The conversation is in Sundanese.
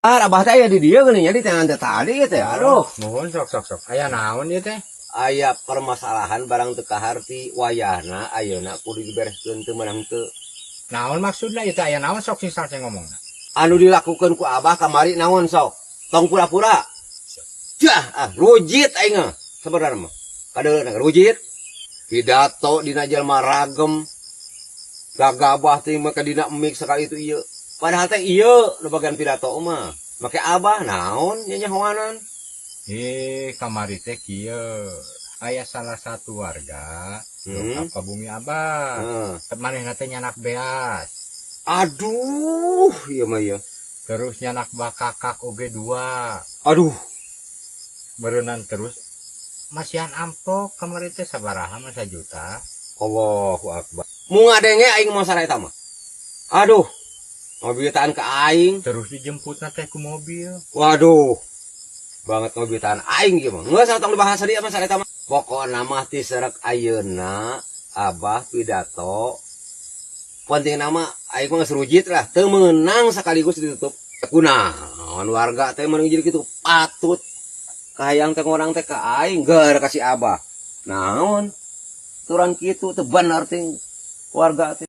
Ah, Abah teh aya di dieu geuning nya, di tangan teh tadi teh. Aduh. Mohon, sok sok sok. Aya naon ieu teh? Aya permasalahan barang teu kaharti, wayahna ayeuna kudu dibereskeun, teu meunang teu. Naon maksudna ieu teh, aya naon, sok sing sing ngomongna. Anu dilakukeun ku Abah kamari naon, sok? Tong pura-pura. Jah, ah, rujit aing mah sebenarnya mah. Kadeuleu rujit. Pidato dina jelema ragem. Gagabah teh mah dina mik sekali itu ieu. Padahal teh ieu nu bagian pidato mah. Make Abah naon nyanyahoanan? Eh, kamari teh kieu. Aya salah satu warga ka bumi Abah. Manehna teh nyandak beas. Aduh, ieu mah ieu. Terus nyandak bakakak oge dua. Aduh. Meureunan terus masihan amplop kamari teh sabaraha mah, 1 juta. Allahu Akbar. Mu ngadenge aing masalah eta mah. Aduh. Ngobitaan ke aing. Terus dijemputna teh ku mobil. Waduh. Banget ngobitaan aing ieu mah. Geus, tong dibahas deui masalah eta mah. Pokokna mah ti serek ayeuna Abah pidato penting nama aing mah geus rujit lah, teu meunang sekaligus ditutup. Kunaon warga teh meunang jadi kitu, patut kahayang teh orang teh ka aing geura kasih Abah. Naon? Turan kitu teu bener teh warga teh.